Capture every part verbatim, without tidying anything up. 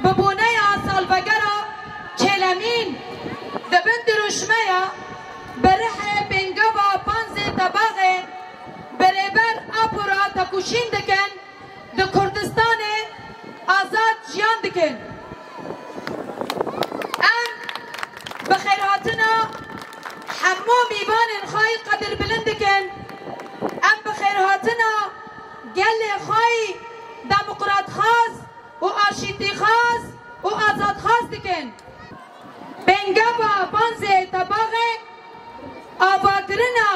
Bi boneya salvegera çêlemîn di bin dirûşmeya bi rihê pêngava panzê tebaxê bi Rêber Apo re tekoşîn dikin, di Kurdistanê azad jiyan dikin. Em bi xêrhatina hemû mîvanên xwe yî qedirbilind dikin. Em bi xêrhatina gelê xwe yî demokratxwaz û aşîtîxwaz û azadxwaz dikin. Pêngava panzê tebaxê avakirina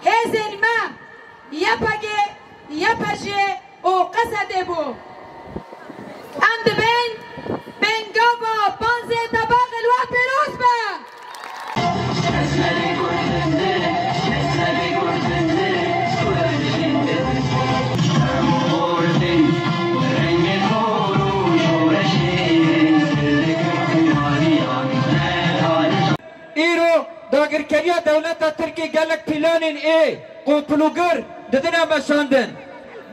hêzên me YPG, YPJ û QSD'ê bû. Em dibên pêngava panzê tebaxê li we pêroz be. Îro dagirkeriya dewleta Tirkî gelek pîlanên ê qopilûgir didine meşandin.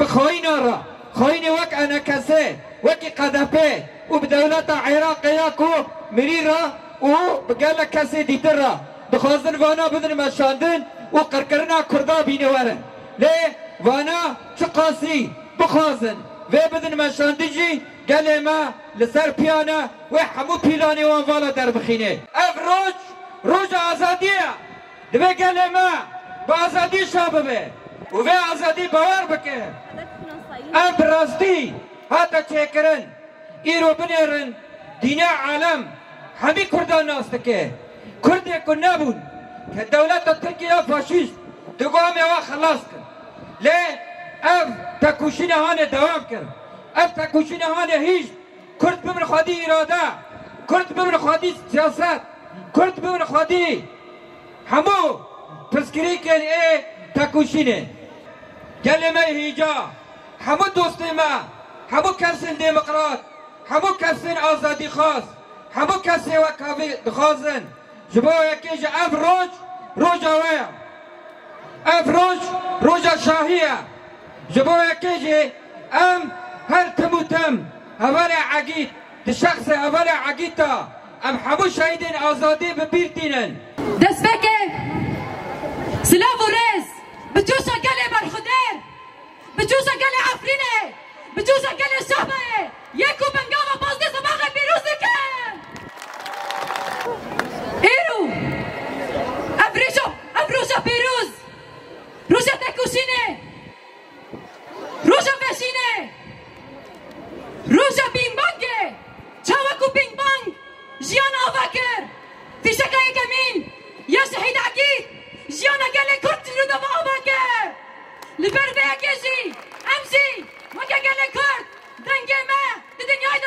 Bi xayîna re, xayînê wek ENKS'ê, wekî KDP'ê û bi dewleta Iraqê ya ku mirî re û bi gelek kesê dîtir re dixwazin vana bidin meşandin û qirkirina Kurda bîne werin. Lê vana çiqasî bixwazin vê bidin meşandin jî gelê me li ser piyan e, wê hemû pîlanê wan vala derbixîne. Ev roj, roja azadiyê ye. Divê gelê me bi azadî şa bibe û vê azadî bawer bike. Ev bi rastî hate çêkirin. Îro binêrin, dînya alem hemî Kurdan nas dike. Kurdê ku nebûn ke dewleta Tirkî ya faşîst di guhamê wa xilas kir. Lê ev tekoşîna hanê dewam kir. Ev tekoşîna hanê hîşt. Kurd bibin xwedî îrade, Kurd bibin xwedî siyaset, Kurd bibin xwedî hemû pirsgirêkên ê tekoşînê. Gelê me yê hêja, hemû dostê me, hemû kesên demokrat, hemû kesên azadîxwaz, hemû kesê wek havî dixwazin. Ji bo yekê jî ev roj, roja we ye. Ev roj, roja şahî ye. Ji bo yekê jî em her tim û tim hevalê Egîd, di şexsê hevalê Egîd de em hemû şehîdên azadî bi bîr tînin. Destpêkê silav û rêz bi coşa gelê berxwedêr, bi coşa gelê Efrînê, bi coşa gelê Şehbayê, yê ku pêngava pazdeh Sebaxê pîroz dikin. Îro ev rêşa, ev roja pîroz, roja tekoşînê, roja veşînê, roja bînbangê, çawa ku bînbang jiyan ava kir, fîşeka yekemîn ya Şehîd Egîd jiyana gelê Kurd ji nû de ve ava kir. Li ber vê yekê jî em jî weke gelê Kurd dengê me di dinyayê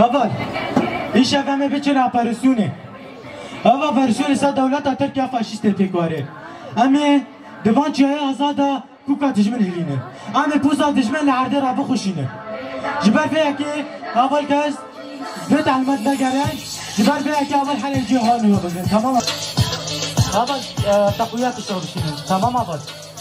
Heval, îşev em ê biçin operasyonê. Ev operasyonê ser dewleta Tirk ya faşîst tê pêk warê. Em ê di van çiyayê azada kûka dijmin hilînin. Em ê pûza dijmin li erdê re bixuşînin. Ji ber vê yekê heval kes vê tehlimat vegerin. Ji ber vê yekê heval herê cî hal niyo bigrin. Tamam. Heval, e, teqwiyat şev bişînin. Tamam heval.